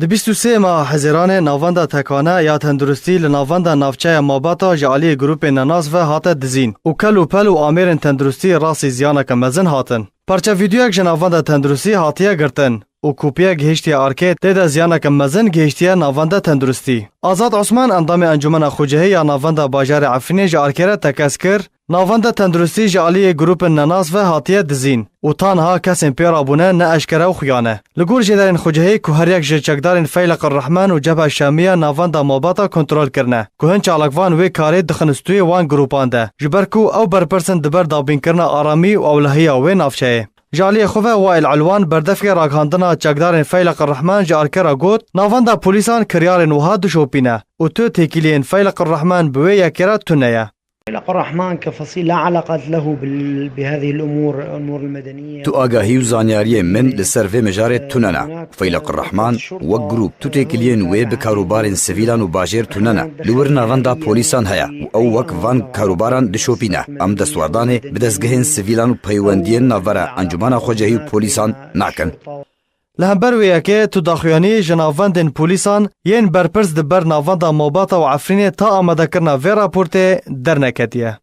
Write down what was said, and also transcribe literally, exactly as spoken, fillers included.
Di bîst û sê meha Hezêranê navenda tekane ya tenduristî li navenda navçeya Mabata ji aliyê grûpên nenas ve hate dizîn û kel û pel û amêrên tenduristî rastî ziyaneke mezin hatin. Parça vîdeoyek ji navenda tenduristî hatiye girtin û kopiyek gihiştiye arkê, tê de ziyaneke mezin gihiştiye navenda tenduristî. Azad Osman, endamê Encûmena Xucehî ya navenda bajarê Efrînê ji arkê re tekez kir, navenda tenduristî ji aliyê grûpên nenas ve hatiye dizîn û tanha kesên pê rabûne ne eşkere û xuya ne. Li gor jêderên Xucehî ku her yek ji çekdarên Feyleq Rehman û Cebha Şamiya navenda Mabata kontrol kirine, ku hin çalakvan wê karê dixin stûyê wan grûpan de, ji ber ku ew berpirs in di ber dabînkirina aramî û ewlehiya wê navçeyê. Ji aliyê xwe ve Wail Elwan, berdevkê ragihandina çekdarên Feyleq Rehman ji arkê re got, navenda polîsan kiryarên wiha dişopîne û tu têkiliyên Feyleq Rehman bi wê yekê re tune ye. فيلق الرحمن كفصيل لا علاقة له بال- بهذه الأمور، الأمور المدنية. Tu agahî û zanyariyên min li ser vê mijarê tune ne. Feyleq Rehman wek grûp tu têkiliyên wê bi karûbarên sivîlan û bajêr tune ne. Li wir navenda polîsan heye û ew wek van karûbaran dişopîne. Em destwerdanê bi dezgehên sivîlan û peywendiyên navbera Encûmena Xwecehî û polîsan nakin. Li hember wê yekê tu daxuyanî ji navendên polîsan yên berpirs di ber navenda Mabata û Efrînê ta amadekirina vê raportê derneketiye.